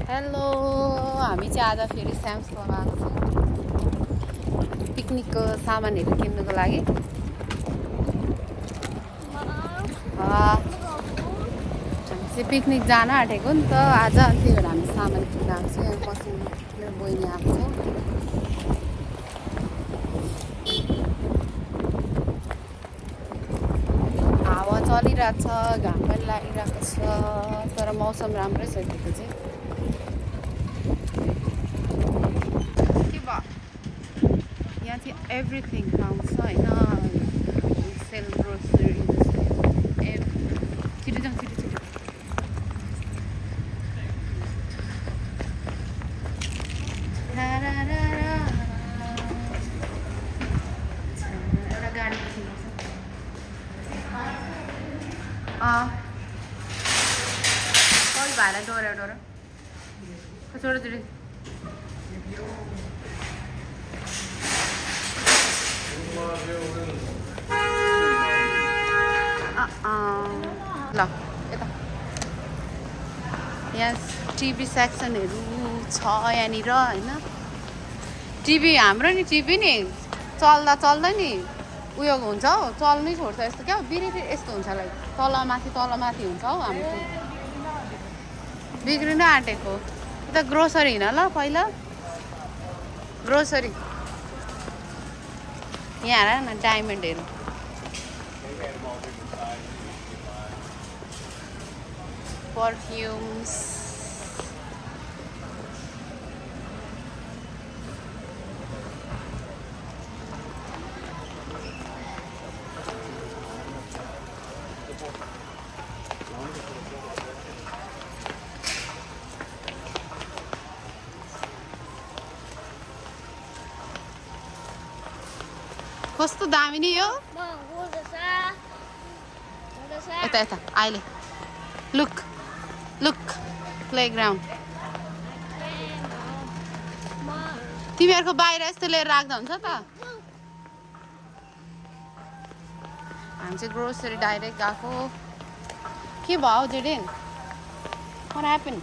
Hello, हामी चाहिँ आज फेरि स्याम्स लगाएको छौँ पिकनिकको सामानहरू किन्नुको लागि। हामी चाहिँ पिकनिक जान आँटेको नि त आज, अनि त्यही भएर हामी सामान किन्न आएको छौँ। यहाँ मसिनो मेरो बहिनी आएको छ। हावा चलिरहेको छ, घाम पनि लागिरहेको छ, तर मौसम राम्रै छ दिएको चाहिँ। यहाँ चाहिँ एभ्रिथिङ पाउँछ होइन, सेल ग्रोसरी छिटो जाउँ छिटो छिटो। एउटा गाडी खिच्नुपर्छ। कल भाडा डोरा डोरा छोडो छोडो। ल यता यहाँ टिभी सेक्सनहरू छ यहाँनिर होइन। टिभी हाम्रो नि टिभी नि चल्दा चल्दा नि उयो हुन्छ हौ, चल्नै छोड्छ यस्तो क्या, बिरेटी यस्तो हुन्छ लाइक तलमाथि हुन्छ हौ। हाम्रो बिग्रिन आँटेको यता ग्रोसरी हिँड ल पहिला, ग्रोसरी यहाँ हेर न डायमन्डहरू। परफ्युम्स कस्तो दामी नि यो। यता यता अहिले लुक लुक प्लेग्राउन्ड। तिमीहरूको बाहिर यस्तो लिएर राख्दा हुन्छ त। हामी चाहिँ ग्रोसरी डाइरेक्ट गएको। के भयो जेडेन? What happened?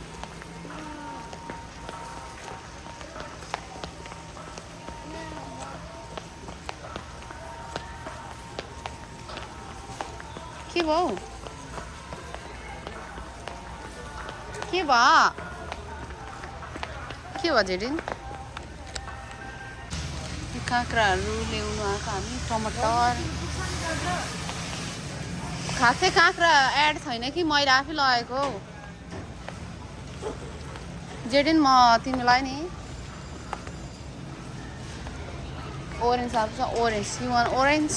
के भयो? के भयो जेडिन? काँक्राहरू ल्याउनु आएको हामी। टमाटर खासै काँक्रा एड छैन कि, मैले आफै लगाएको हौ। जेडिन म तिमीलाई नि ओरेन्ज आएको छ, ओरेन्ज। You one orange?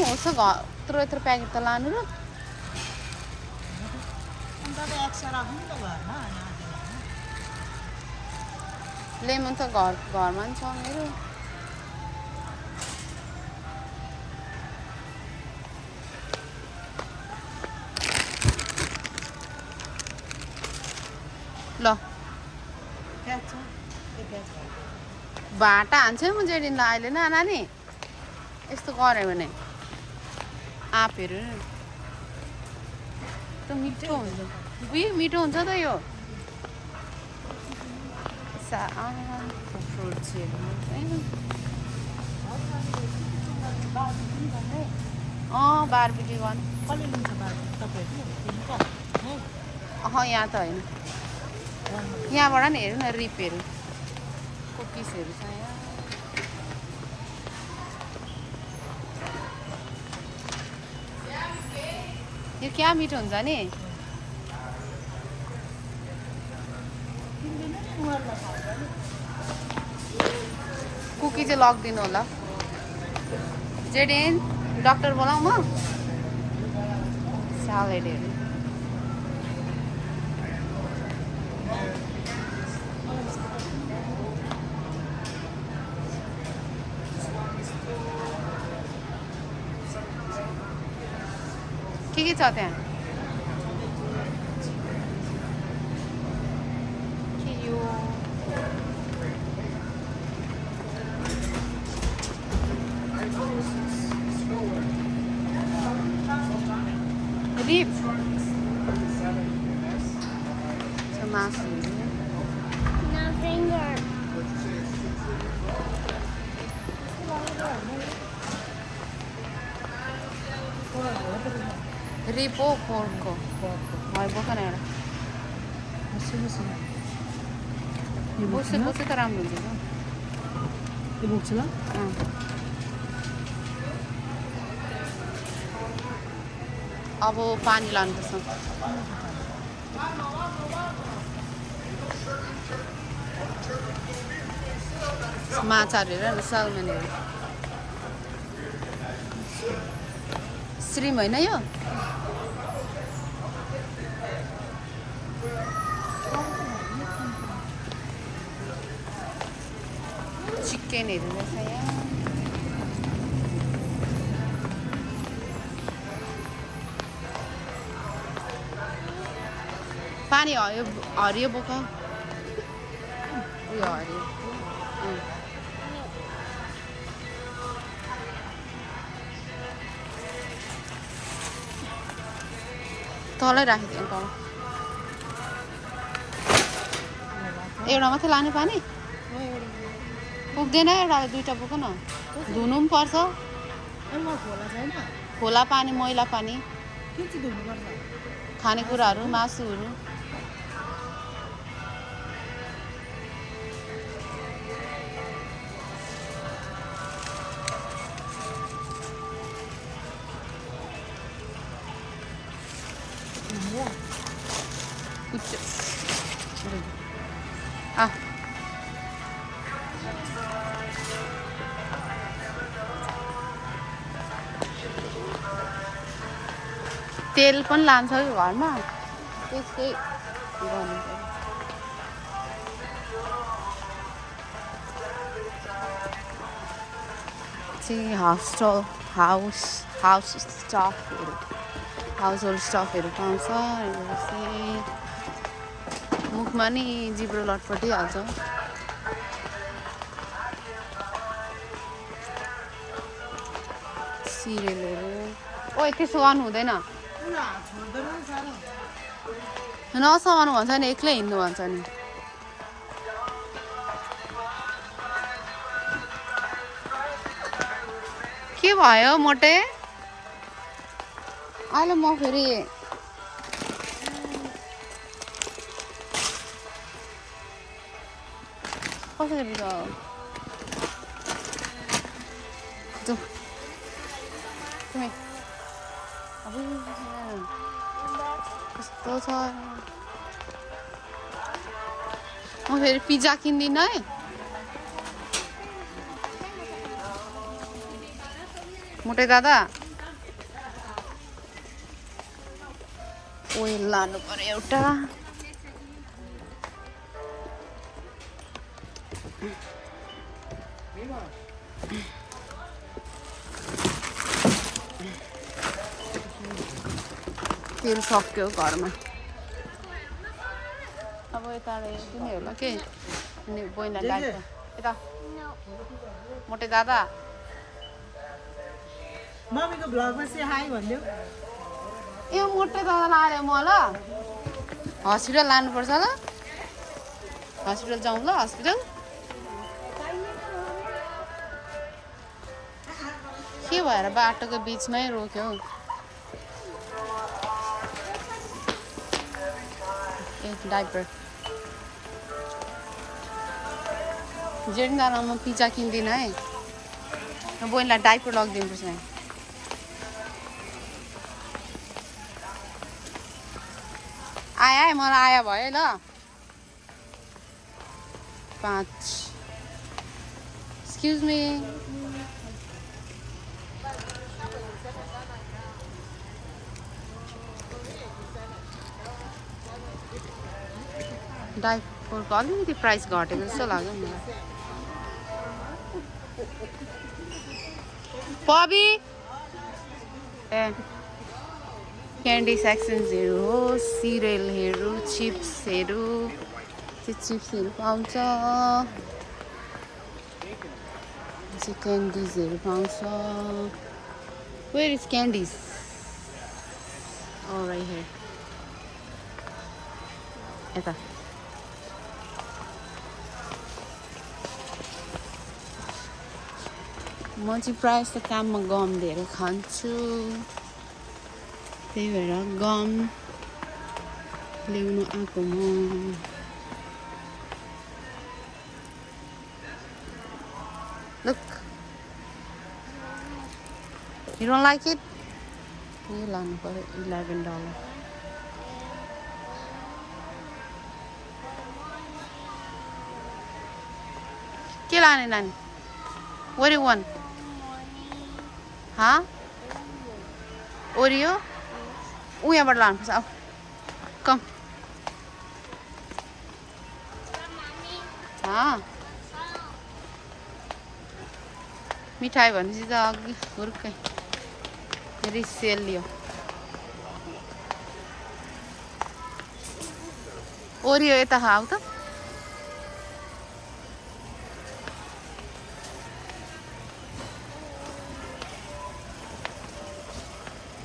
उसो घर यत्रो प्याकेट त लानु र। लेमन त घरमा नि छ मेरो। ल भाटा हान्छु म जेडिनलाई अहिले न नानी। यस्तो गऱ्यो भने आँपहरू त मिठो हुन्छ। मिठो हुन्छ त यो फ्रुट्सहरू। बारबिक्यू गर्नु। यहाँ त होइन, यहाँबाट नि हेर्नु न रिपहरू, कुकिजहरू छ यहाँ। यो क्या मिठो हुन्छ नि। कुकी चाहिँ लगिदिनु होला। जेडेन डक्टर बोलाऊ म। स्यालेडहरू के छ त्यहाँ? रिपो पोर्कको बोक न एउटा बसे त राम्रो हुन्छ त्यो बोक्छ ल अब पानी लानुपर्छ माछाहरू हेर न सालमनहरू श्रिम होइन यो चिकनहरू रहेछ यहाँ पानी हरियो बोक उयो हरियो तलै राखिदिउँ तल एउटा मात्रै लाने पानी पुग्दैन एउटा दुईवटा बोक न धुनु पनि पर्छ खोला पानी मैला पानी खानेकुराहरू मासुहरू तेल पनि लान्छ कि घरमा त्यसकै गर्नु चाहिँ हाउस होल्ड स्टफहरू पाउँछ मुखमा नि जिब्रो लटपटिहाल्छ सिरियलहरू ओइ त्यसो गर्नु हुँदैन नसमाउनु भन्छ नि एक्लै हिँड्नु भन्छ नि के भयो मोटे अहिले म फेरि कसरी कस्तो छ म फेरि पिज्जा किन्दिनँ है मोटे दादा ओइल लानु पर्यो एउटा तेल सक्यो घरमा अब यता किने होला के बहिनीलाई लाग्छ यता मोटे दादा मम्मीको भ्लगमा से हाई भन्दियो ए मोटे दादा लाएर म ल हस्पिटल लानुपर्छ ल हस्पिटल जाउँ ल हस्पिटल के भएर बाटोको बिचमै रोक्यो डाइपर जेठिँदा म पिज्जा किन्दिनँ है बहिनीलाई डाइपर लगिदिनुपर्छ है आयो है मलाई आया भयो ल 5 एक्सक्युज मी डाइपरको अलिकति प्राइस घटेको जस्तो लाग्यो मलाई पबी ए क्यान्डी सेक्सन्सहरू हो सिरियलहरू चिप्सहरू चिप्सहरू पाउँछ क्यान्डिजहरू पाउँछ वेयर इज क्यान्डिज राइट हियर यता म चाहिँ प्रायः जस्तो काममा गम दिएर खान्छु त्यही भएर गम ल्याउनु आएको म Look. You don't like it? You लानु पर्यो $11. के लाने नानी? What do you want? Huh? Oreo? ऊ यहाँबाट लानुपर्छ आऊ कम मिठाई भनेपछि त अघि हुर्कै रिसेलियो ओरियो यता खाऊ त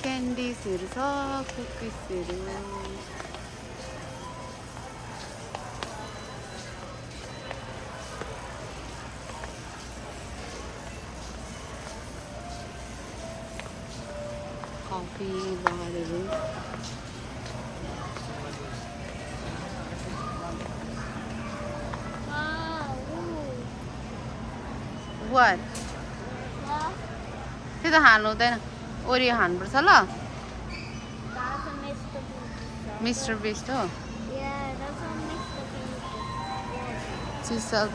क्यान्डिजहरू छ कुकिजहरू कफी बारहरू वाट त्यो त हाल्नु हुँदैन ओरियो हाल्नुपर्छ ल मिस्टर बिस्ट हो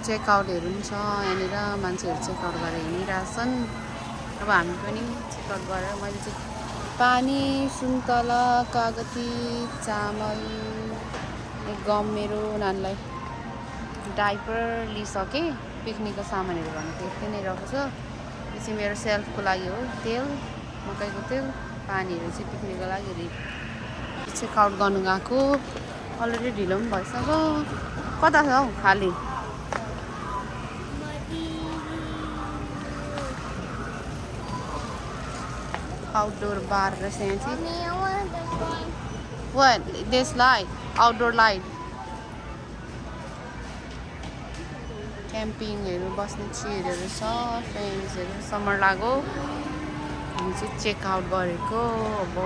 चेकआउटहरू पनि छ यहाँनिर मान्छेहरू चेकआउट गरेर हिँडिरहेछन् अब हामी पनि चेकआउट गरेर मैले चाहिँ पानी सुन्तला कागती चामल गम मेरो नानीलाई डाइपर लिइसकेँ पिकनिकको सामानहरू भनेको यति नै रहेको छ यो चाहिँ मेरो सेल्फको लागि हो तेल मकैको तेल पानीहरू चाहिँ पिकनिकको लागि चेकआउट गर्नु गएको अलरेडी ढिलो पनि भइसक्यो कता छ हौ खाली आउटडोर बार रहेछ यहाँ चाहिँ What? This light, outdoor light. क्याम्पिङहरू बस्ने चेयरहरू छ फ्यान्सहरू समर लाग्यो हामी चाहिँ चेकआउट गरेको अब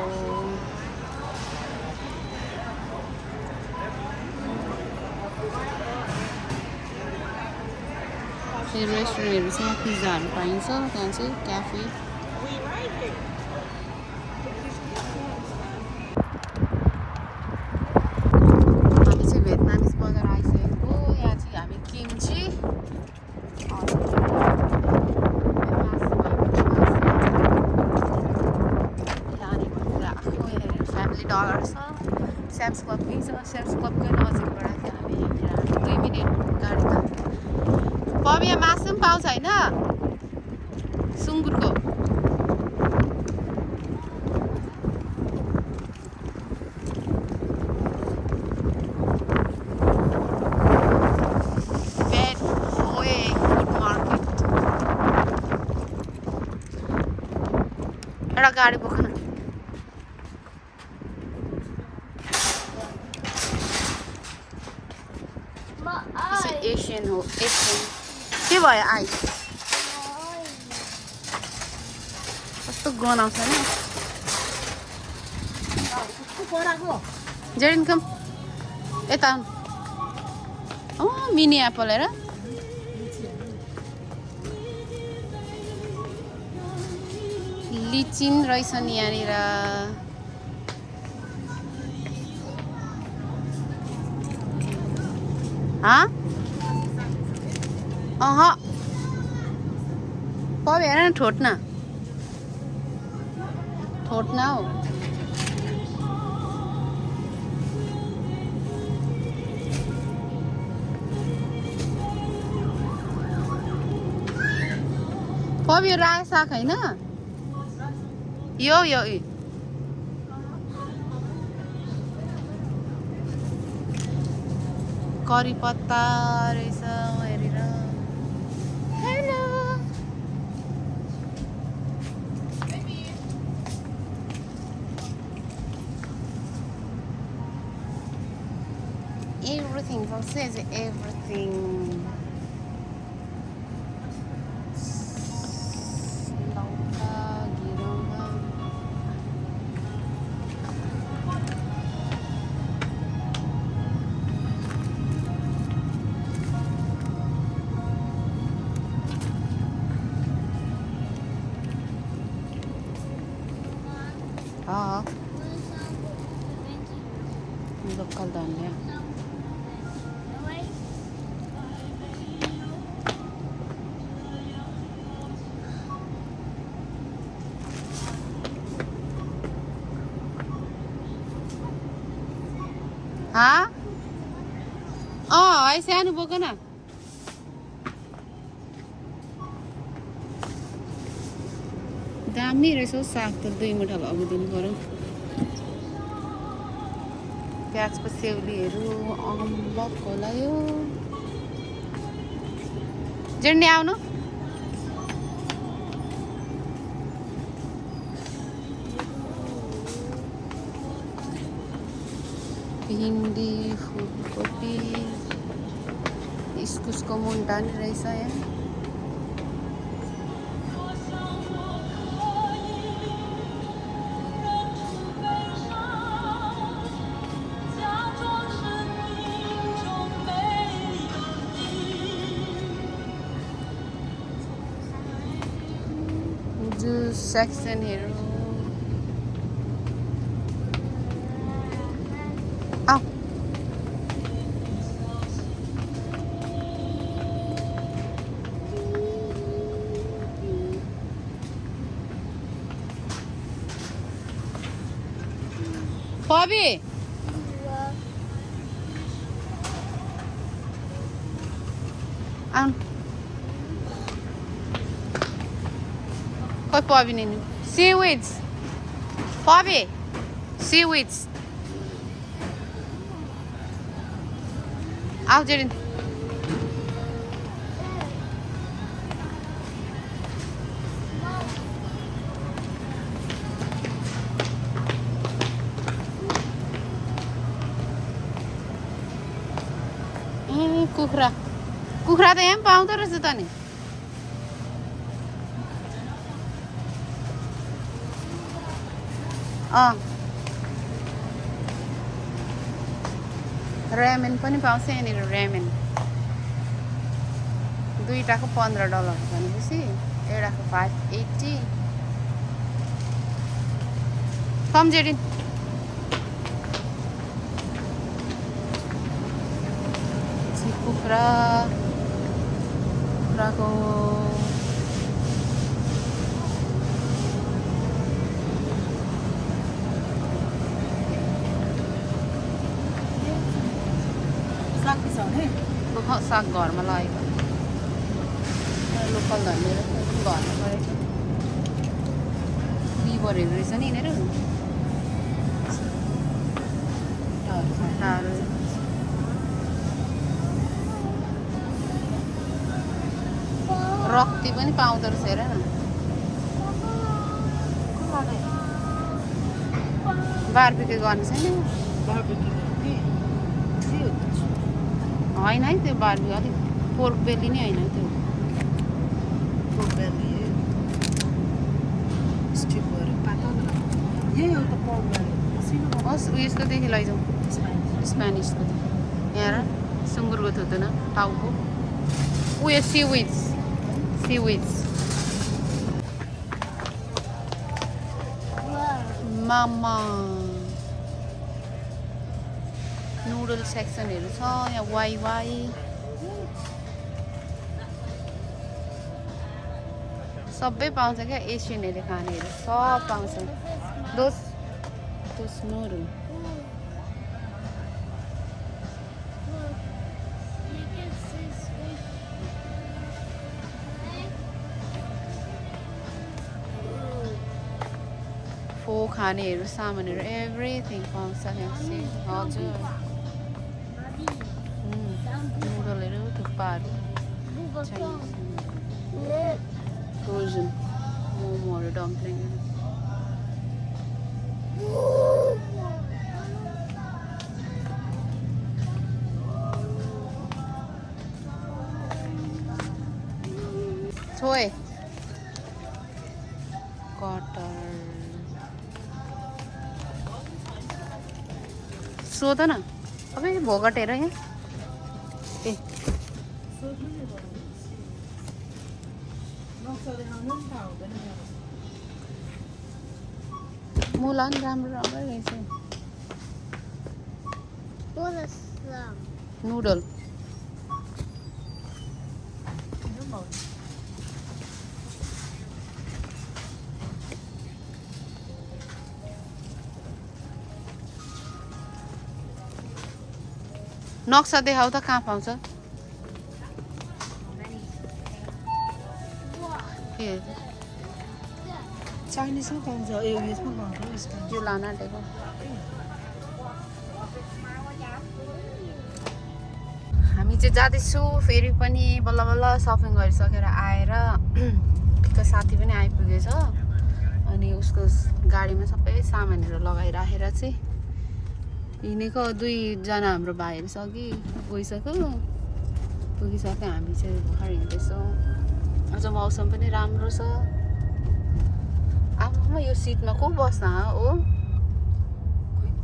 रेस्टुरेन्टहरू छ पिज्जाहरू पाइन्छ त्यहाँ चाहिँ क्याफे हामी चाहिँ भियतनामिज बजार आइसकेको यहाँ चाहिँ हामी किम्ची फ्यामिली डलर छ स्याम्स क्लबकै छ स्याम्स क्लबकै नजिकबाट चाहिँ हामी यहाँनिर 2 मिनट गाडीमा पबिया मासु पनि पाउँछ होइन सुँगुरको एउटा गाडी बोक्न एसियन हो एसियन के भयो आई कस्तो गनाउँछ नि जेरिन कम यता मिनी एप्पल हेर लिचिन रहेछ नि यहाँनिर पबी हेर न ठोट्ना हौ पबी रायो साग होइन यो करी पत्ता रहेछ हेरेर hello everything from says everything local धनिया हाँ है सानो बोक न दामी रहेछ हौ साग त 2 मुठा भएको दिनु पर्यो प्याजको सेउलीहरू अम्बक होला यो जेन्डी आउनु भिन्डी फुलकोपी इस्कुसको मुन्टा नि रहेछ यहाँ जुस सेक्सनहरू आऊ Bobby आउनु खोइ पबी नि seaweeds Bobby seaweeds आऊ जेरिन कुखुरा कुखुरा त यहाँ पनि पाउँदो रहेछ त नि रेमेन पनि पाउँछ यहाँनिर रेमेन दुईटाको $15 भनेपछि एउटाको $5.80 कमजेरी कुखुराको साग घरमा लागेको लोकल धनिया घरमा गरेको बिबरहरू रहेछ नि यिनीहरू रक्ती पनि पाउँदो रहेछ हेर न बारबिक्यू गर्नु छैन होइन है त्यो बारबिक्यू अलिक पोर्क बेली नै होइन त्यो हस् उयसकोदेखि लैजाउँ स्पेनिसको यहाँ सुँगुरको थुत्दैन टाउको उयो सिविड्स मामा नुडल सेक्सनहरू छ यहाँ वाइ सबै पाउँछ क्या एसियनहरूले खानेहरू सब पाउँछ दोस नुडल फो खानेहरू सामानहरू एभ्रिथिङ पाउँछ यहाँ हजुर नुडलहरू थुक्पाहरू फ्रोजन मोमोहरू डम्पलिङहरू छोए कटर सोध न अब भोगटेर यहाँ ए मुला नि राम्रो रहेछ नुडल नक्सा देखाउ त कहाँ पाउँछ के चाइनिजमा पाउँछ यसमा पाउँछ यसमा यो लान आँटेको हामी चाहिँ जाँदैछौँ फेरि पनि बल्ल बल्ल सपिङ गरिसकेर आएर त्यो साथी पनि आइपुगेछ अनि उसको गाडीमा सबै सामानहरू लगाइराखेर चाहिँ हिँडेको 2 जना हाम्रो भाइहरू सकी गइसक्यो पुगिसक्यो हामी चाहिँ भर्खर हिँड्दैछौँ अझ मौसम पनि राम्रो छ आफूमा यो सिटमा को बस्न हो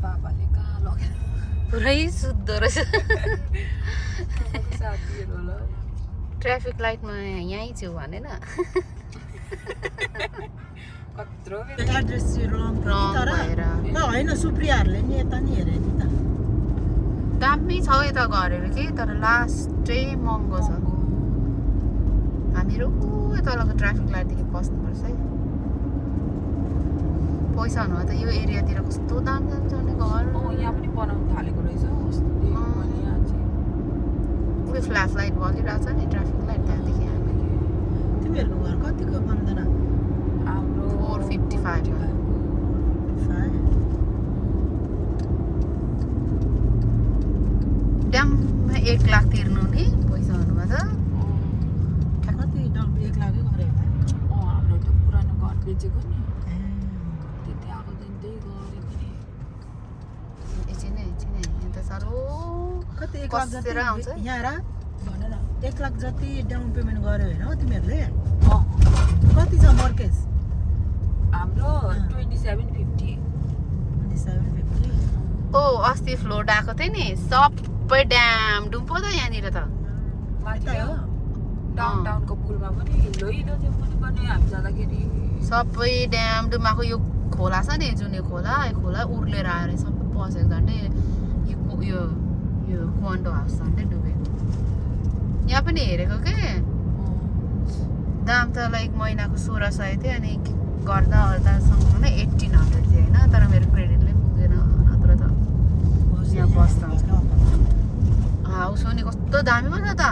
पापाले कहाँ लगेर पुरै शुद्ध रहेछ साथीहरू होला ट्राफिक लाइटमा यहीँ छु भनेन कत्रो एड्रेस चाहिँ रङ रङ तर भएर होइन सुप्रियाहरूले नि यता नि हेरे नि त दामी छ यता घरहरू कि तर लास्टै महँगो छ हामीहरू तलको ट्राफिक लाइटदेखि पस्नुपर्छ है पैसा हुनु त यो एरियातिर कस्तो दाम जान्छ भने घर यहाँ पनि बनाउनु थालेको रहेछ कस्तो देखेको मैले यहाँ चाहिँ उयो फ्ल्यास लाइट बलिरहेछ नि ट्राफिक लाइट त्यहाँदेखि हामी तिमीहरूको घर कतिको बन्दैन हाम्रो 455 ड्याममा 1 लाख तिर्नु नि पैसा हुनुमा त कति 1 लाखै गरे हाम्रो त्यो पुरानो घर बेचेको नि त्यति आएको दिन त्यही गरेको नि एकछिन यहाँ त साह्रो कति 1 लाख बसेर जति आउँछ यहाँ र भनेर 1 लाख जति डाउन पेमेन्ट गर्यो होइन तिमीहरूले अँ कति छ मर्केज हाम्रो 2750 ओ अस्ति फ्लोड आएको थियो नि सबै ड्याम डुम्पो त यहाँनिर त माथि डाउन टाउनको पुलमा पनि हिलो हिलो थियो पनि हामी जाँदाखेरि सबै ड्याम डुम्बाको यो खोला छ नि जुन यो खोला उर्लेर आएर सबै पसेको झन्डै यो कोन्डो हाउस झन्डै डुबेको यहाँ पनि हेरेको के दाम त लाइक महिनाको 1600 थियो अनि गर्दा ओर्दासँग नै 1800 थियो होइन तर मेरो क्रेडिटले पुगेन नत्र त यहाँ बस्दा हाउस हो नि कस्तो दामी पो छ त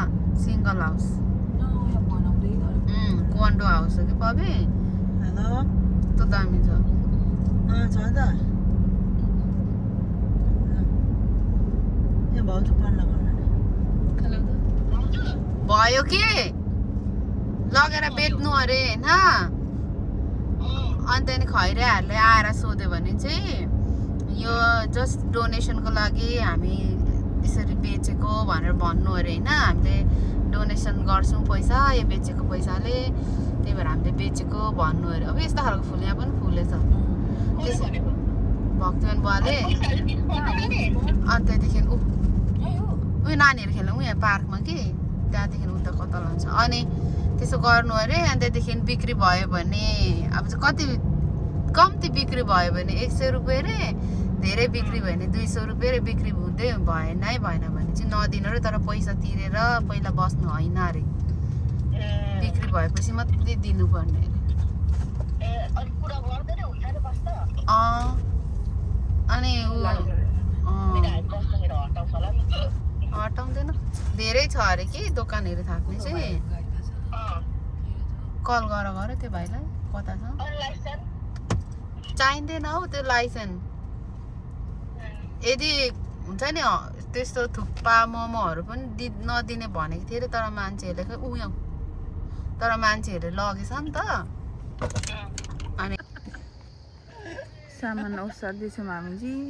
सिङ्गल हाउस यहाँ बनाउँदै गऱ्यो कोन्डो हाउस हो कि पबे हेलो कस्तो दामी छ छ त यहाँ भाउजू पढ्न भन्नु भयो के लगेर बेच्नु अरे होइन अनि त्यहाँदेखि खैराहरूले आएर सोध्यो भने चाहिँ यो जस्ट डोनेसनको लागि हामी यसरी बेचेको भनेर भन्नु अरे होइन हामीले डोनेसन गर्छौँ पैसा यो बेचेको पैसाले त्यही भएर हामीले बेचेको भन्नु अरे अब यस्तो खालको फुल यहाँ पनि फुलेछ भक्तिमान बुवाले अनि त्यहाँदेखि उयो नानीहरू खेल्नु यहाँ पार्कमा कि त्यहाँदेखि उता कता लान्छ अनि त्यसो गर्नु अरे अनि त्यहाँदेखि बिक्री भयो भने अब चाहिँ कति कम्ती बिक्री भयो भने 100 रुपियाँ रे धेरै बिक्री भयो भने 200 रुपियाँ रे बिक्री हुँदै भएन भने चाहिँ नदिनु अरे तर पैसा तिरेर पहिला बस्नु होइन अरे बिक्री भएपछि मात्रै दिनुपर्ने अरे अनि हटाउँदैन धेरै छ अरे कि दोकानहरू थाक्ने चाहिँ कल गर त्यो भाइलाई कता छ चाहिँदैन हौ त्यो लाइसेन्स यदि हुन्छ नि त्यस्तो थुक्पा मोमोहरू पनि नदिने भनेको थियो अरे तर मान्छेहरूले उयो तर मान्छेहरूले लगेछ नि त अनि सामान औषधिछौँ हामी चाहिँ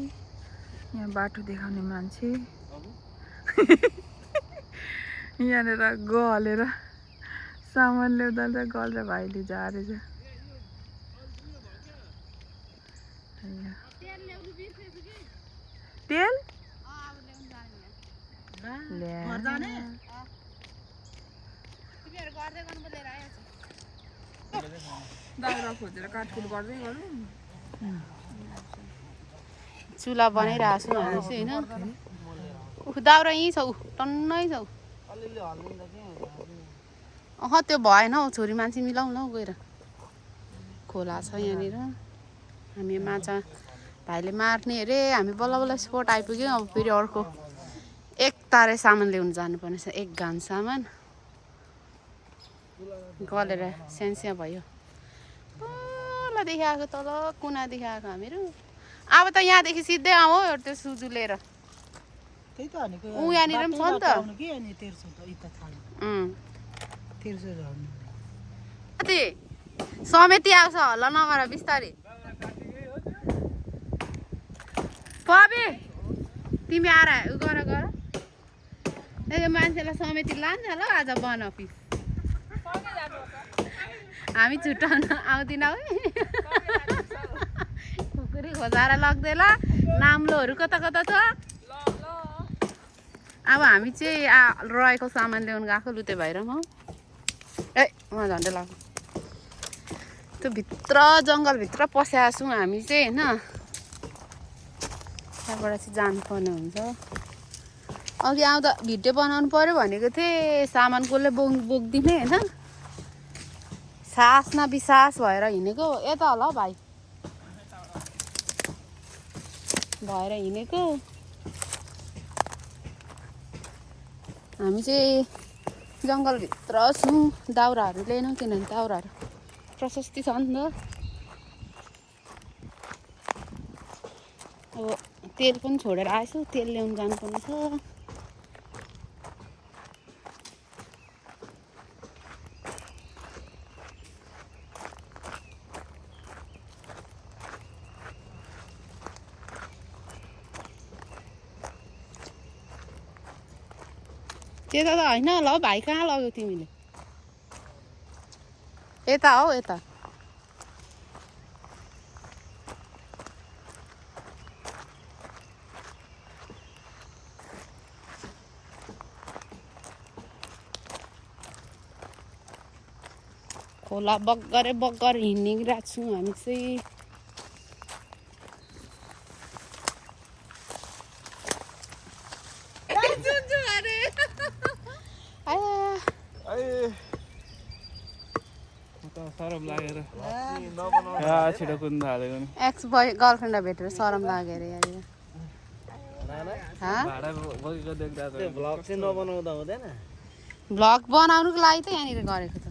यहाँ बाटो देखाउने मान्छे यहाँनिर गलेर सामान ल्याउँदा गलेर भाइले झारेछ तेल दाउरा खोजेर काटकुट गर्दै गरौँ चुला बनाइरहेको छु हामी चाहिँ होइन दाउरा यहीँ छ ऊ टन्नै छ ऊ अलिअलि हल्लिँदा के अह त्यो भएन हौ छोरी मान्छे मिलाउँ न हौ गएर खोला छ यहाँनिर हामी माछा भाइले मार्ने अरे हामी बल्ल बल्ल स्पोट आइपुग्यौँ अब फेरि अर्को एक तारे सामान ल्याउनु जानुपर्ने छ एक गान सामान गलेर स्यान्स्या भयो तलदेखि आएको तल कुनादेखि आएको हामीहरू अब त यहाँदेखि सिधै आऊ हौ त्यो सुजु लिएर त्यही त भनेको ऊ यहाँनिर पनि छ नि त कि अनि तेर्सो त यता थाल्नु अँ तेर्सो झर्नु कति समेति आउँछ हल्ला नगर बिस्तारै पबे तिमी आएर उ गर गर यो मान्छेलाई समेति लान्छ ल आज बन अफिस हामी छुट्याउन आउँदिनौँ है खुकुरी खोजाएर लग्दै ल नाम्लोहरू कता कता छ अब हामी चाहिँ रहेको सामान ल्याउनु गएको लुते भएर म ए म झन्डै लाग्यो त्यो भित्र जङ्गलभित्र पस्या छौँ हामी चाहिँ होइन त्यहाँबाट चाहिँ जानुपर्ने हुन्छ अघि आउँदा भिडियो बनाउनु पर्यो भनेको थिएँ सामान कसले बोक्दिने होइन सास न विश्वास भएर हिँडेको यता होला हौ भाइ भएर हिँडेको हामी चाहिँ जङ्गलभित्र छौँ दाउराहरू लिएनौँ किनभने दाउराहरू प्रशस्ति छ नि त अब तेल पनि छोडेर आएछु तेल ल्याउनु जानुपर्ने छ त्यता त होइन ल भाइ कहाँ लग्यौ तिमीले यता हौ यता खोला बग्गरे बग्गर हिँडिरहेको छौँ हामी चाहिँ सरम लागेर छिटो कुद्नु थालेको नि एक्स बोय गर्लफ्रेन्डलाई भेटेर सरम लाग्यो अरे यहाँनिर भाडा बोकेको देख्दा त भ्लग चाहिँ नबनाउँदा हुँदैन भ्लग बनाउनुको लागि त यहाँनिर गरेको त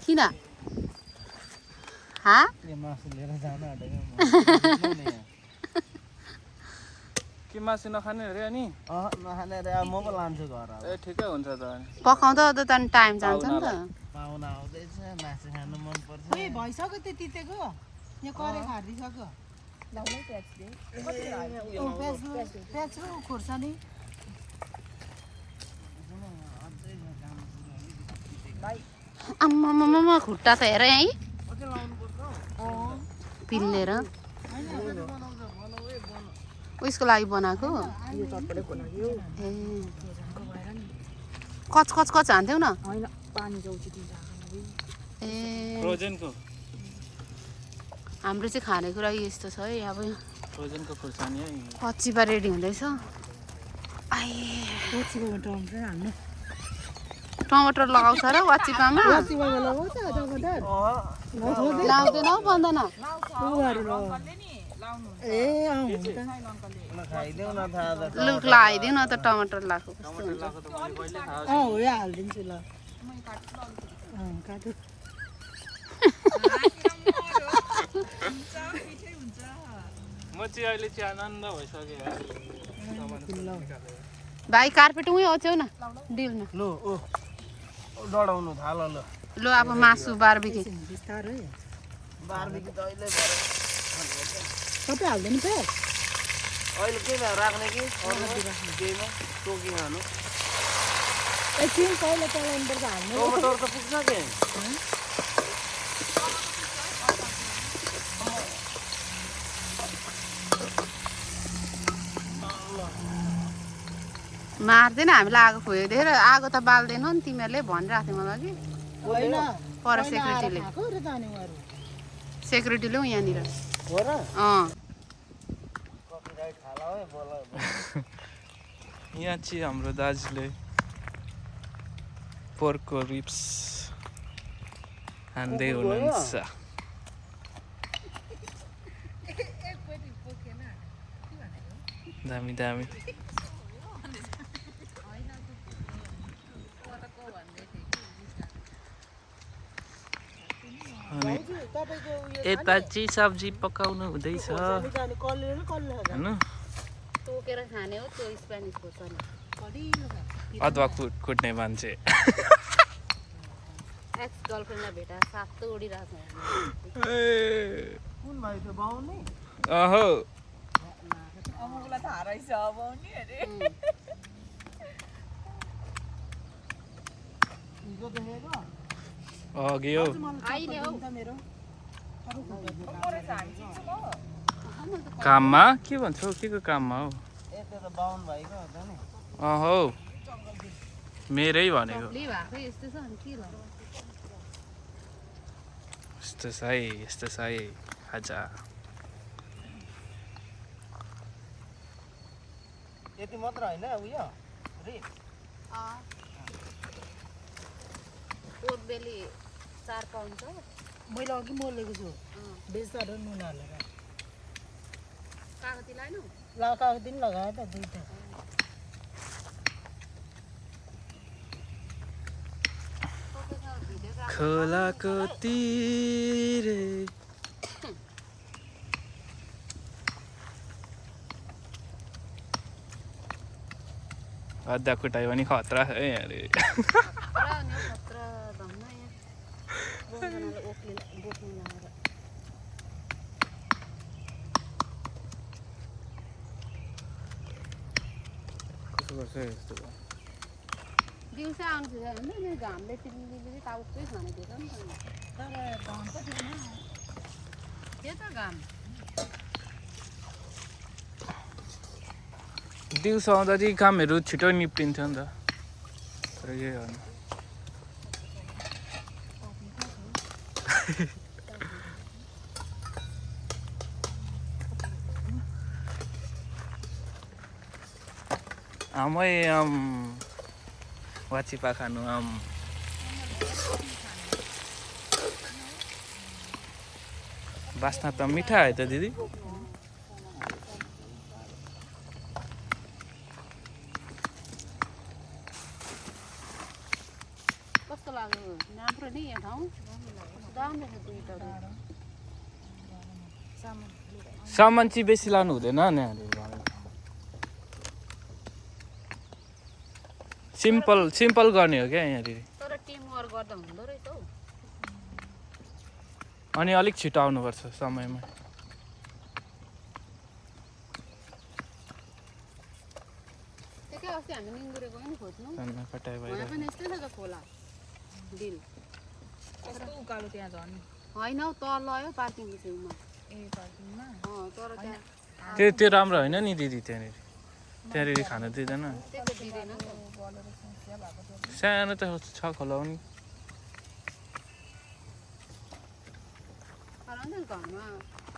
किन मासु लिएर जान आँटेको के मासु नखाने अरे अनि नखाने रे म पो लान्छु घर ए ठिकै हुन्छ त अनि पकाउँदा त त्यहाँदेखि टाइम जान्छ नि त पाहुना आउँदैछ मासु खानु मन पर्छ ए भइसक्यो त्यो तितेको यहाँ करे खारिदिसक्यो प्याज र खोर्सानी आम्मामामा खुट्टा त हेर है पिल्लेर उयसको लागि बनाएको ए कच कच कच हान्थ्यौ न ए फ्रोजनको हाम्रो चाहिँ खानेकुरा यस्तो छ है अब फ्रोजनको खुर्सानी है कच्चिपा रेडी हुँदैछ टमाटर लगाउँछ र वाचिपामा लाउँदैन हौ बन्दैन लुक लगाइदिउ न त टमाटर लगाएको कस्तो हुन्छ हालिदिन्छु ल म चाहिँ अहिले चाहिँ आनन्द भइसक्यो भाइ कार्पेट उहीँ ओछ्यौ न डिलमा लु ओ डढाउनु थाल ल लो अब मासु बारबिक्यू बिस्तारै बारबिक्यू त अहिले सबै हाल्दैन प्याज अहिले के राख्ने कि केहीमा टोकी खानु एकछिन पहिला चलाउनु पर्छ हाल्नु टमाटर त पुग्छ के मार्दैन हामीलाई आगो खोइदिएर आगो त बाल्दैनौ नि तिमीहरूले भनिरहेको थियो मलाई कि पर सेक्युरिटीले यहाँनिर यहाँ चाहिँ हाम्रो दाजुले पोर्कको रिप्स हान्दै हुनुहुन्छ दामी दामी अनि यता चाहिँ सब्जी पकाउनु हुँदैछ हैन टोकेर खाने हो त्यो स्पेनिस खोर्सानी अदुवा कुट्ने मान्छे एक्स गर्लफ्रेन्डलाई भेटा सातो उडिरहेको छ कुन भाइ त्यो बाउनी अहो अमुकलाई थाहा रहेछ अब नि अरे हिजो देखेको अघि हो आइले हौ मेरो काममा के भन्छौ के को काममा हो ए त्यो त बाउन भाइको हो त नि अहो मेरै भनेको ले भएको यस्तो छ अनि के गर्नु यस्तो छ है आजा यति मात्र हैन उयो रिस पोतबेली 4 पाउन्ड छ मैले अघि मोलेको छु बेसारो नुन हालेर कागती लाइनौ लगाएको दिन लगायो त दुईटा खोलाको तीरे अद्धा कुटायो भने खतरा है अरे खतरा धन्न यहाँ बोक्नलाई ओक्ली बोक्नु लगाएर कसो गर्छ यस्तो दिउँसो आउँछ होइन यो घामले टिप्लिँदै टाउकै खाने दिएको नि तर दाम कति न त्यो त घाम दिउँसो आउँदा चाहिँ कामहरू छिटो निप्टिन्छ नि त तर के गर्नु आमै वाचिपा खानु बास्ना त मिठा है त दिदी कस्तो लाग्यो राम्रो नि यहाँ ठाउँ दामी छ दुईटा सामान चाहिँ बेसी लानु हुँदैन यहाँनिर सिम्पल गर्ने हो क्या यहाँनिर तर टिम वर्क गर्दा हुँदो रहेछ हौ अनि अलिक छिटो आउनुपर्छ समयमा त्यो क्या अस्ति हामी निङ्गुरे गयो नि खोज्नु कटाइ यहाँ भएर पनि यस्तै छ त खोला डिल कस्तो उकालो त्यहाँ झन् होइन हौ तल आयो पार्किङको छेउमा ए पार्किङमा तर त्यहाँ त्यो राम्रो होइन नि दिदी त्यहाँनिर खानु दिँदैन त्यो त दिँदैन त सानो त छ खोला हो नि घरमा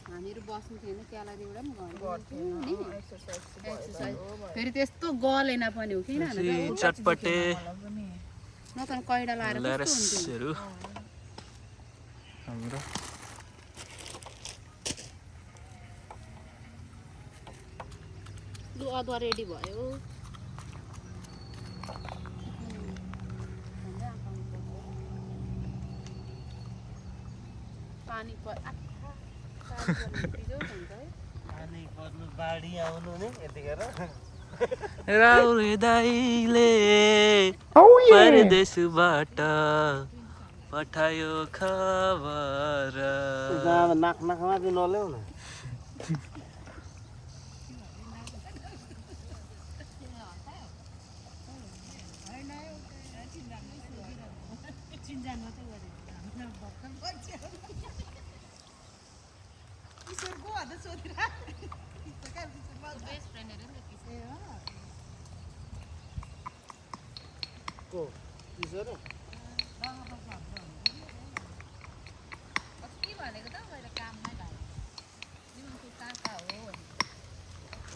हामीहरू बस्नु थिएन क्यालोरीबाट पनि एक्सर्साइज फेरि त्यस्तो गलेन पनि हो किन चटपटे न त कैडा लाएर लरेसहरू हाम्रो लु अदुवा रेडी भयो पानी पानी पर्नु बाढी आउनु नि यतिखेर राउरे दाइले परदेशबाट पठायो खबर नाकमा चाहिँ नल्याउ न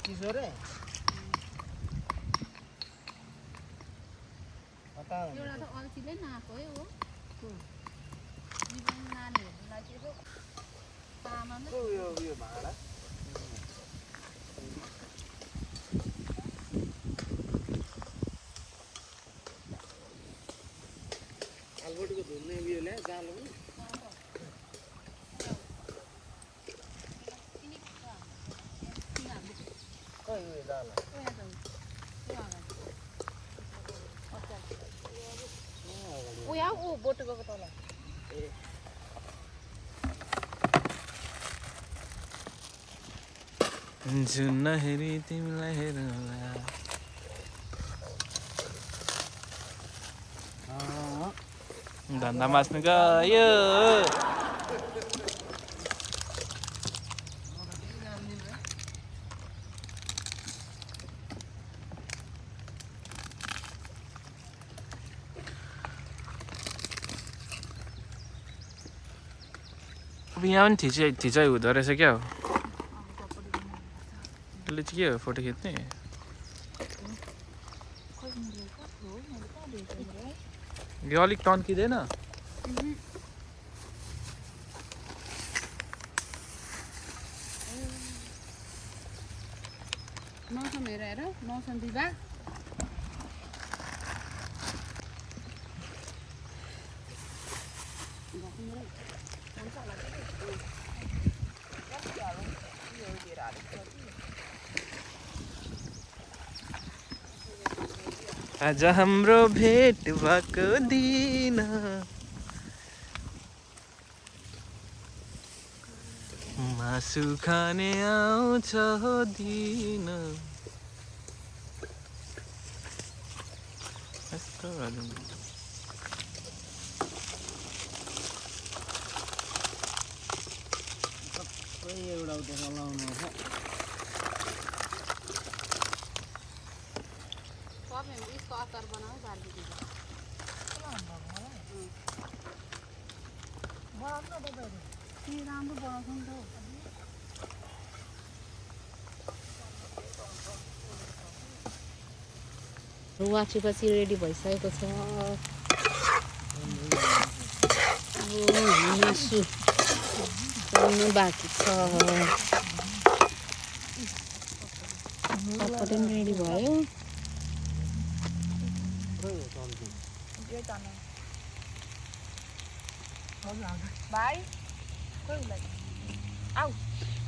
किशोरे सजिलै नआएको है हो जीवन नानीहरूलाई चाहिँ यसो तामामा यो भाँडा अलबोटको धुल्ने उयो ल्या जालो पनि खै उयो जालो ओ या ऊ बोटको तल जुन हेरी तिमीलाई हेर्नुला धन्दा मास्नु गयो अब यहाँ पनि थिचाइ हुँदो रहेछ क्या हो त्यसले चाहिँ के हो फोटो खिच्ने यो अलिक टन्किँदैन मौसम हेरेर मौसम विभाग आज हाम्रो भेट भएको दिन मासु खाने आउँछ दिन यस्तो एउटा उता लाउनु छ इसको अचार बनाऊ बार्बेक्यू राम्रो बनाउँछ नि त वाचेपछि रेडी भइसकेको छ मासु बनाउनु बाँकी छ पनि रेडी भयो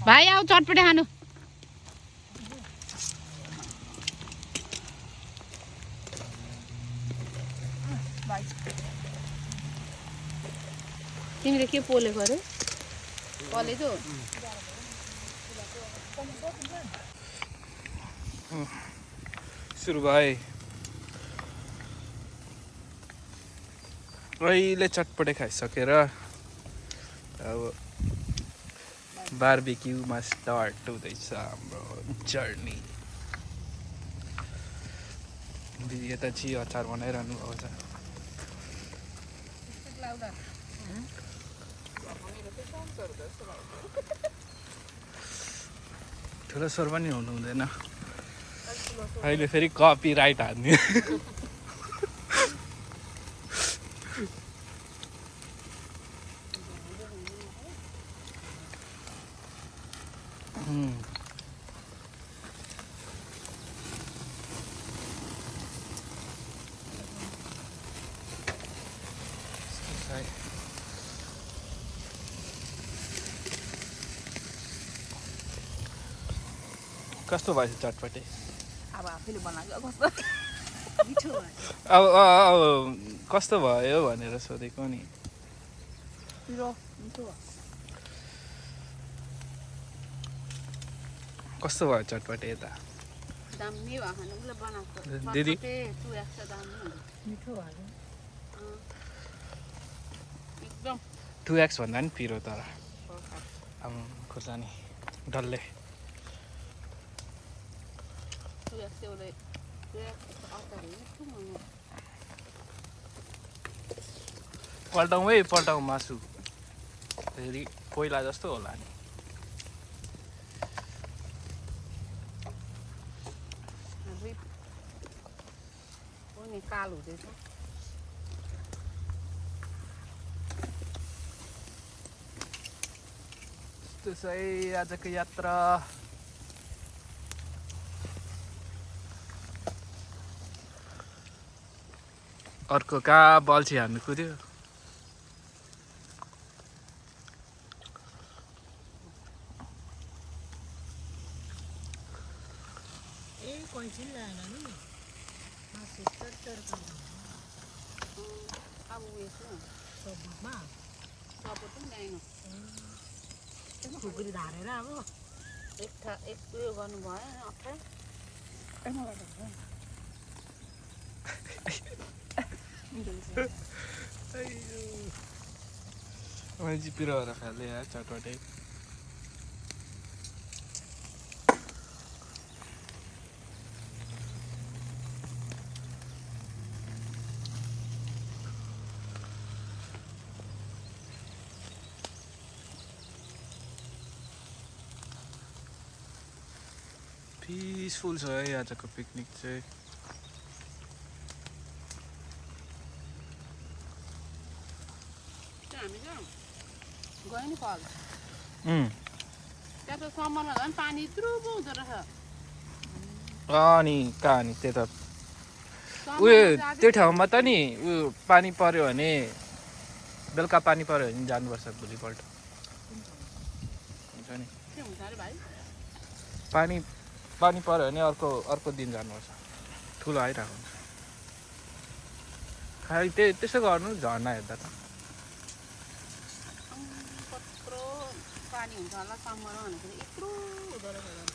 भाइ आऊ चटपटे खानु तिमीले के पोलेको अरे कलेजो सुरु भयो अहिले चटपटे खाइसकेर अब बार्बेक्यूमा स्टार्ट हुँदैछ हाम्रो जर्नी दिदी यता चाहिँ अचार बनाइरहनु भएको छ ठुलो स्वर पनि हुनु हुँदैन अहिले फेरि कपी राइट हान्ने कस्तो भएछ चटपटे अब आफैले बनाएको कस्तो अब कस्तो भयो भनेर सोधेको नि कस्तो भयो चटपटे यता दामी भयो खानु उसले बनाएको दिदी 2x दामी मिठो भयो एकदम 2x भन्दा नि पिरो तर अब खुर्सानी डल्ले पल्टाउँ है पल्टाउँ मासु फेरि पहिला जस्तो होला नि काल हुँदैछ यस्तो छ है आजको यात्रा। अर्को कहाँ बल्छी हान्नु कुद्यो। अब उयसमा सबमा सपोर्ट पनि ल्याएन। खुकुरी धारेर अब एक उयो गर्नु भएन अप्ठ्यारो। मैले पिरोहरू खाले यार चटपटे। पिसफुल छ है आजको पिकनिक चाहिँ। हामी चाहिँ गयो नि फल त्यहाँ त समरमा झन् पानी यत्रो पो हुँदो रहेछ। अनि कहाँ नि त्यता उयो त्यो ठाउँमा त नि उयो पानी पर्यो भने बेलुका पानी पर्यो भने जानुपर्छ भोलिपल्ट हुन्छ नि। के हुन्छ अरे भाइ? पानी पर्यो भने अर्को दिन जानुपर्छ। ठुलो आइरहेको हुन्छ। खालि त्यसो गर्नु झर्ना हेर्दा त कत्रो पानी हुन्छ होला समरमा भनेको यत्रो हुँदो रहेछ।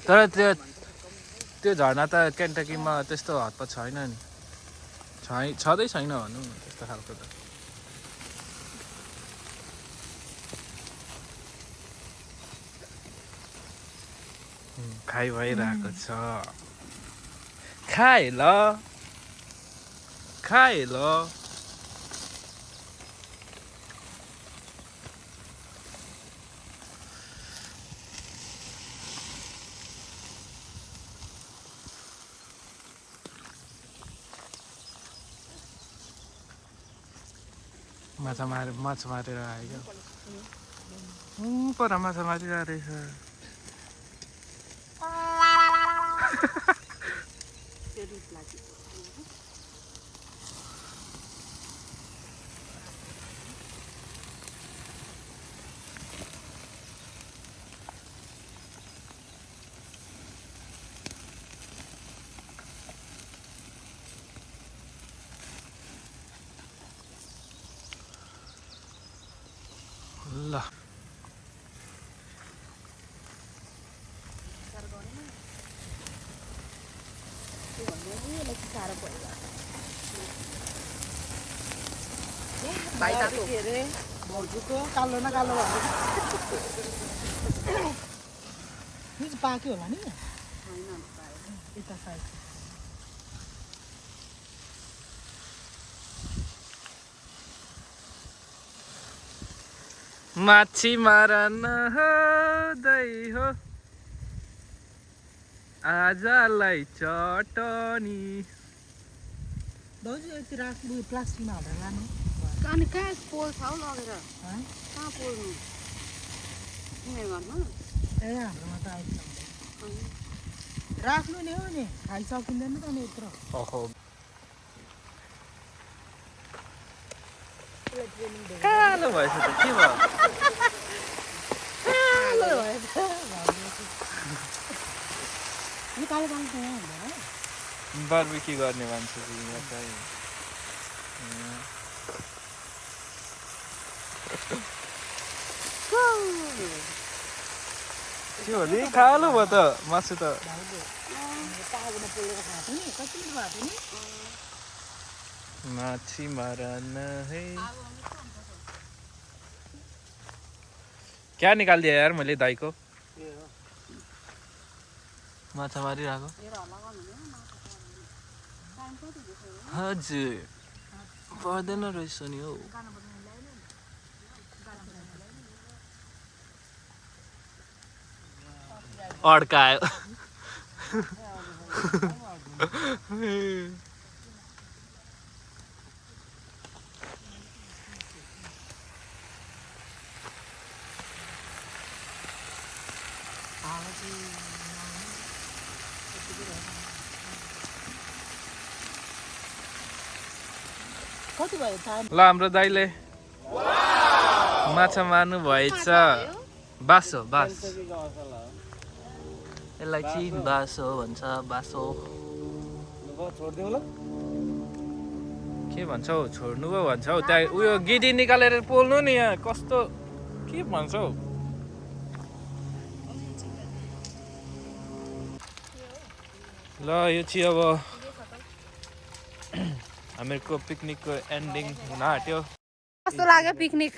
तर त्यो झर्ना त केन्टकीमा त्यस्तो हतपत छैन नि। छँदै छैन भनौँ न त्यस्तो खालको त। खाइ भइरहेको छ। खाए ल माछा मारेर आयो। पर माछा मारिरहेको रहेछ। ल के अरे भाउजूको कालो न कालो भयो पाक्यो होला नि यता साइड। माछी मारन हुँदै हो आजलाई चटनी। भाउजू यति राख्नु प्लास्टिकमा हालेर लानु। अनि कहाँ पोल्छ हौ लगेर? कहाँ पोल्नु? उयो गर्नु? ए हाम्रोमा त आइसक्यो। राख्नु नि हो नि खाइसकिँदैन त नि यत्रो। कालो भएछ त के भयो? कालो पानी त यहाँ हुँदैन। बार्बिक्यू गर्ने मान्छे यहाँ चाहिँ त्यो भने कालो भयो त मासु त। माछी मारन है क्या निकालिदिए यार मैले दाइको माछा मारिरहेको। हजुर पर्दैन रहेछ नि हौ। अड्कायो कति भयो थाहा ल हाम्रो दाइले माछा मार्नु भएछ बासो बास यसलाई चाहिँ बासो भन्छ बासो छोडिदिउँ ल के भन्छ हौ छोड्नु पो भन्छ हौ त्यहाँ उयो गिडी निकालेर पोल्नु नि यहाँ कस्तो के भन्छ हौ ल यो चाहिँ अब हामीहरूको पिकनिकको एन्डिङ हुन आँट्यो कस्तो लाग्यो पिकनिक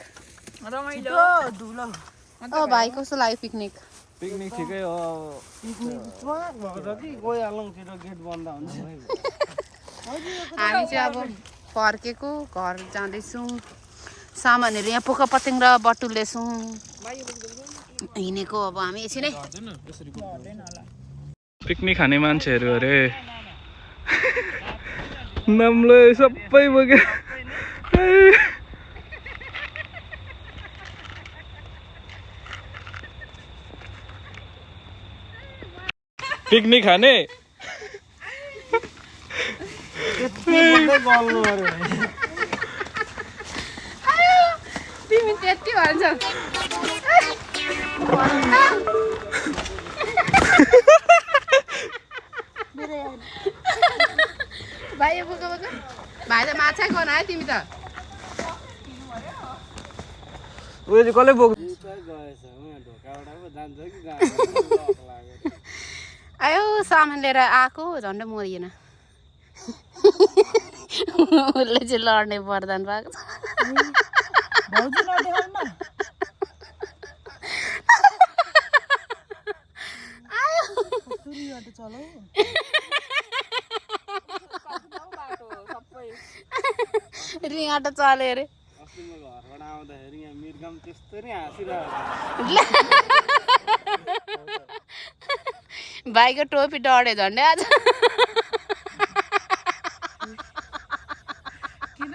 रमाइलो धुलो भाइ कस्तो लाग्यो पिकनिक पिकनिक ठिकै हो चुवाक भएको छ कि गइहालौँ छिटो गेट बन्द हुन्छ हामी चाहिँ अब फर्केको घर जाँदैछौँ सामानहरू यहाँ पोका पतेङ र बटुल्दैछौँ हिँडेको अब हामी एकछिनै पिकनिक खाने मान्छेहरू अरे नाम्लो सबै बोक्यो पिकनिक खाने तिमी त्यति भन्छ भाइ बोका बोका भाइ त माछा खान आयो तिमी त उयो चाहिँ कसले बोक्छ आयो सामान लिएर आएको झन्डै मरिएन उसले चाहिँ लड्ने वरदान पाएको छ रिङाटो चल्यो अरे घरबाट आउँदाखेरि यहाँ मिर्गम त्यस्तरी हाँसिरहेको भाइको टोपी डढ्यो झन्डै आज किन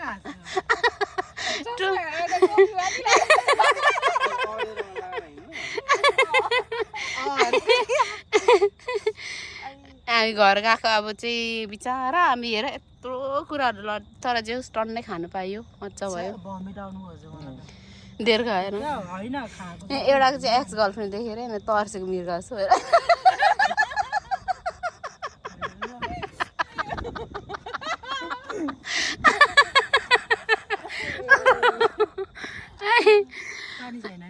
हामी घर गएको अब चाहिँ बिचरा हामी हेर यत्रो कुराहरू तर जे होस् टन्नै खानु पाइयो मजा भयो धेर खाएन एउटाको चाहिँ एक्स गर्लफ्रेन्ड देखेर होइन तर्सेको मिर्गा छु हेर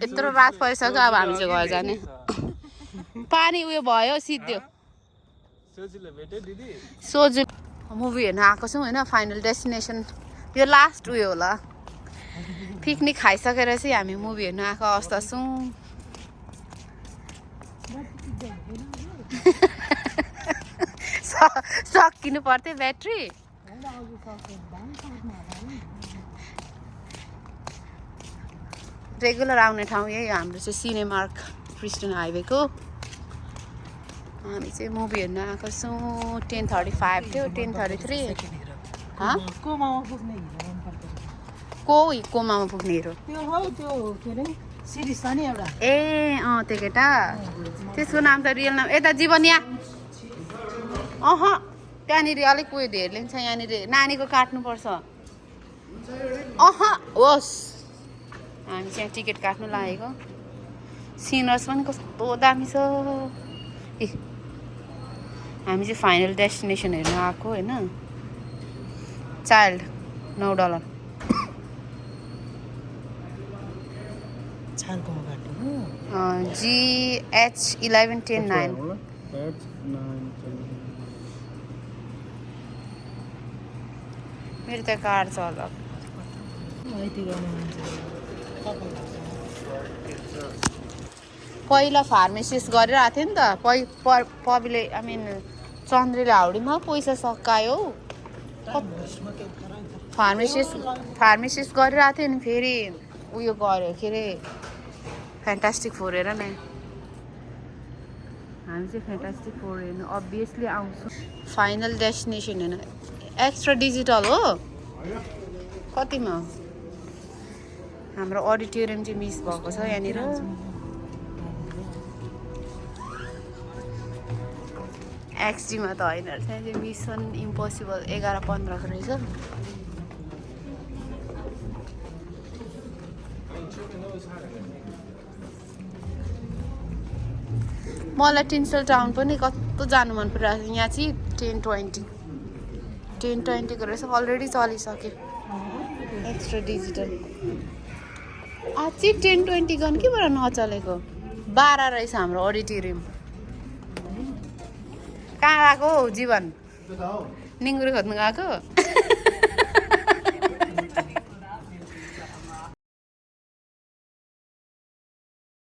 यत्रो रात परिसक्यो अब हामी चाहिँ घर जाने पानी उयो भयो सिद्धो सोजु मुभी हेर्न आएको छौँ होइन फाइनल डेस्टिनेसन यो लास्ट उयो होला पिकनिक खाइसकेर चाहिँ हामी मुभी हेर्न आएको अवस्था छौँ सकिनु पर्थ्यो ब्याट्री रेगुलर आउने ठाउँ यही हाम्रो चाहिँ सिनेमार्क क्रिस्टन हाइवेको हामी चाहिँ मुभी हेर्न आएको छौँ 10:35 थियो 10:33 कोमामा पुग्ने हिरो ए अँ त्यो केटा त्यसको नाम त रियल नाम यता जीवनिया त्यहाँनिर अलिक उयो धेर लिन्छ यहाँनिर नानीको काट्नुपर्छ होस् हामी चाहिँ टिकट काट्नु लागेको सिनर्स पनि कस्तो दामी छ ए हामी चाहिँ फाइनल डेस्टिनेसन हेर्न आएको होइन चाइल्ड $9 GH1110-9 मेरो त कार छ होला पहिला फार्मेसिस्ट गरिरहेको थियो नि त पविले चन्द्रले हाउडीमा पैसा सकायो फार्मेसिस्ट गरिरहेको थियो नि फेरि उयो गर्यो के अरे फ्यान्टास्टिक फोर हेर न हामी चाहिँ फ्यान्टास्टिक फोर हेर्नु अभियसली आउँछौँ फाइनल डेस्टिनेसन होइन एक्स्ट्रा डिजिटल हो कतिमा हाम्रो अडिटोरियम चाहिँ मिस भएको छ यहाँनिर एक्सजीमा त होइन त्यहाँ चाहिँ मिसन इम्पोसिबल 11:15 को रहेछ मलाई टिन्सल टाउन पनि कस्तो जानु मन परिरहेको छ यहाँ चाहिँ 1020 को रहेछ अलरेडी चलिसक्यो एक्स्ट्रा डिजिटल आज चाहिँ 1020 गन के भएर नचलेको 12 रहेछ हाम्रो अडिटोरियम कहाँ गएको हौ जीवन निङ्गुरी खोज्नु गएको